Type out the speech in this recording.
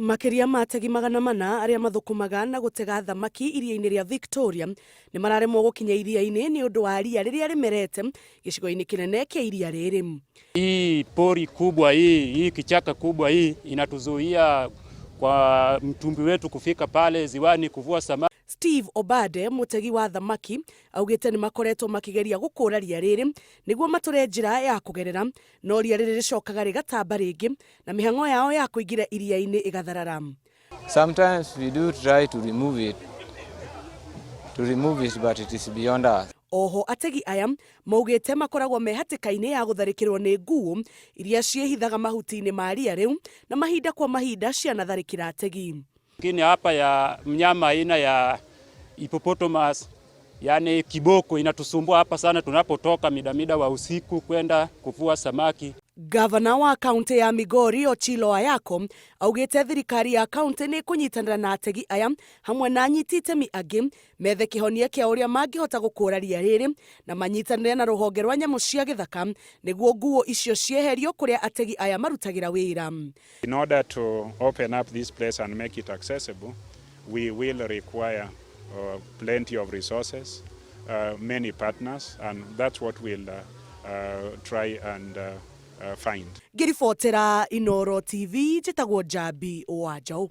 Makĩria ma ategi 400 arĩa mathũkũmaga na gũtega thamaki iria-inĩ rĩa Victoria nĩ mararemwo gũkinya iria-inĩ nĩ ũndũ wa ria rĩrĩa rĩmerete gĩcigo-inĩ kĩnene kĩa iria rĩrĩ. Hii pori kubwa hii, hii kichaka kubwa hii inatuzuia kwa mtumbi wetu kufika pale ziwani kuvua samaki. Steve Obade, mũtegi wa thamaki, augĩte nĩ makoretwo makĩgeria gũkũra ria rĩrĩ nĩguo matũre njĩra ya kũgerera, no ria rĩrĩ rĩcokaga rĩgatamba rĩngĩ na mĩhang'o yao ya kũingĩra iria-inĩ ĩgatharara. Sometimes we do try to remove it, but it is beyond us. Oho ategi aya maugĩte makoragwo me hatĩka-inĩ ya gũtharĩkĩrwo nĩ nguũ iria ciĩhithaga mahuti-inĩ ma ria rĩu na mahinda kwa mahinda cianatharĩkĩra ategi. Lakini hapa ya mnyama aina ya hippopotamus, yani kiboko, inatusumbua hapa sana tunapotoka midamida wa usiku kwenda kuvua samaki. Gavana wa kaunti ya Migori, Ochilo Ayako, augĩte thirikari ya kaunti nĩ ĩkũnyitanĩra na ategi aya hamwe na anyiti itemi angĩ methe kĩhonia kĩa ũrĩa mangĩhota gũkũra ria rĩrĩ na manyitanĩre na rũhonge rwa nyamũ cia gĩthaka nĩguo nguo icio cieherio kũrĩa ategi aya marutagĩra wĩra. In order to open up this place and make it accessible, we will require plenty of resources, many partners, and that's what we'll try and find. Ngĩribotera Inoro TV, njĩtagwo Njambi wa Njaũ.